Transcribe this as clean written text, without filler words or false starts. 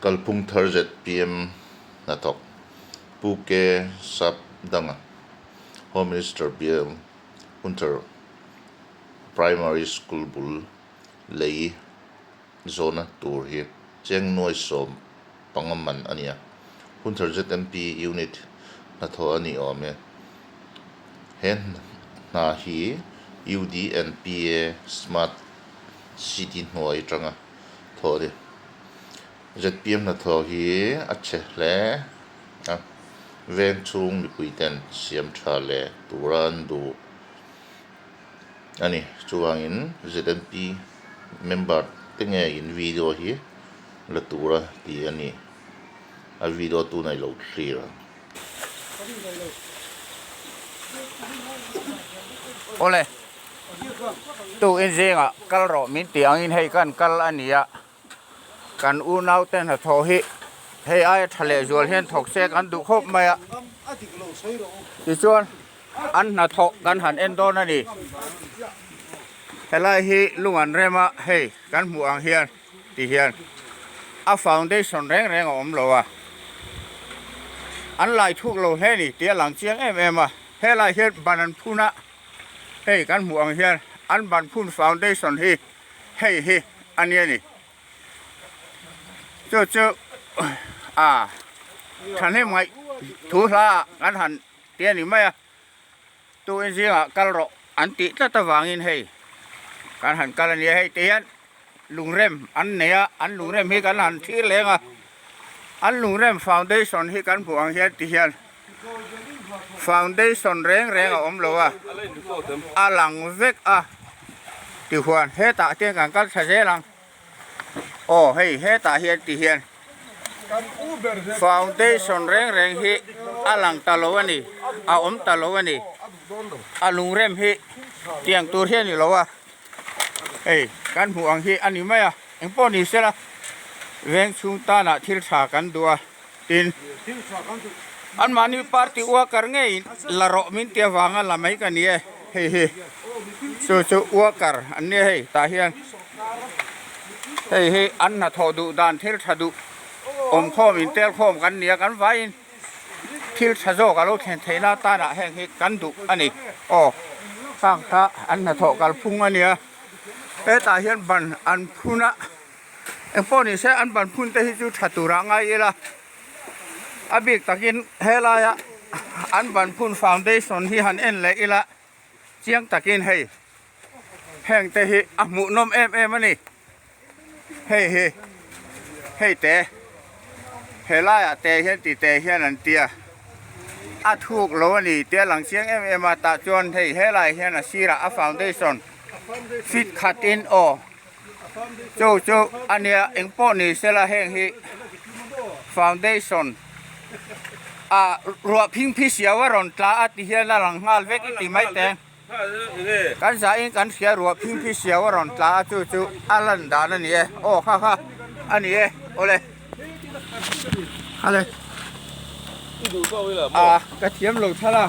Kalphung thar zpm hnathawk Pu K Sapdanga, Home Minister bial Hunthar Primary School bul lei zawhna tur hi cheng nuai 15 man a ni a. Hunthar ZMP Unit hnathawh a ni awm e. He hna hi UDNPA Smart City hnuai atanga thawh a ni. Zpm hnathawh hi a chhe hle a, veng chhung mipui ten siam tha leh tura an duh a ni. Chuvangin ZMP member te nge in video hi la tura ti a ni. A video tuna i lo thlir ang. Awle, tu in zingah kal rawh min tih angin hei kan kal a ni a, kan unau te hnathawh hi hei aia tha leh zual hian thawk se kan duh khawp mai a, tichuan an hnathawh kan han en dawn a ni. Helai hi lung an rem a, hei kan hmuh ang hian. Ti hian a foundation reng reng a awm lo a, an lai thuk lo hle ni tih a lang chiang em em a, helai hian ban an phun a, hei kan hmuh ang hian an ban phun foundation hi hei hi a nia ni. Chu chu a thahnem ngaih thu hla ah kan han ti a ni mai a. Tu in zingah kal rawh an tih tlat avangin hei kan han kal a nia hei ti hian lungrem an nei a an lungrem hi kan han thlir leng a an lungrem foundation hi kan hmuh ang hian ti hian foundation reng reng a awm lo a a lang vek a tihuan hetah te kan kal thla zel ang. Aw hei hetah hian ti hian foundation reng reng hi a lang ta lo a ni a awm ta lo a ni a lungrem hi tiang tur hi a ni lo a hei kan hmuh ang hi a ni mai a engpawh ni sela veng chhung tanah thil tha kan duh a tin anmahni party worker ngeiin la rawh min ti avanga la mai ka ni e hei hi chu chu worker an nia hei tah hian hei hi an hnathawh duh dan thil tha duh awmkhawm intel khawm kan ni a kan vaiin thil tha zawk a lo thlen theihna tanah heng hi kan duh a ni aw khang kha an hnathawh kalphung a nia hetah hian ban an phun a. Engpawh ni se an ban phun te hi chu tha turah ngai ila a bik takin helaia an ban phun foundation hi han en leh ila chiang takin hei heng te hi a hmuh nawm em em a ni hei hi hei te helaiah te hian ti te hian an tia a thuk lo a ni tia lang chiang em em a tah chuan hei helai hian a sirah a foundation fit khatin aw. Chu chu a nia eng pawh ni sela heng hi foundation ah ruah phing phi siau a rawn tla a ti hian a lang nghal vek i ti mai teng kan zah in kan hria ruah phing phi siau a rawn tla a chu chu a lan dan a ni e aw kha kha a ni e awle ale ah ka thiam lo thal a.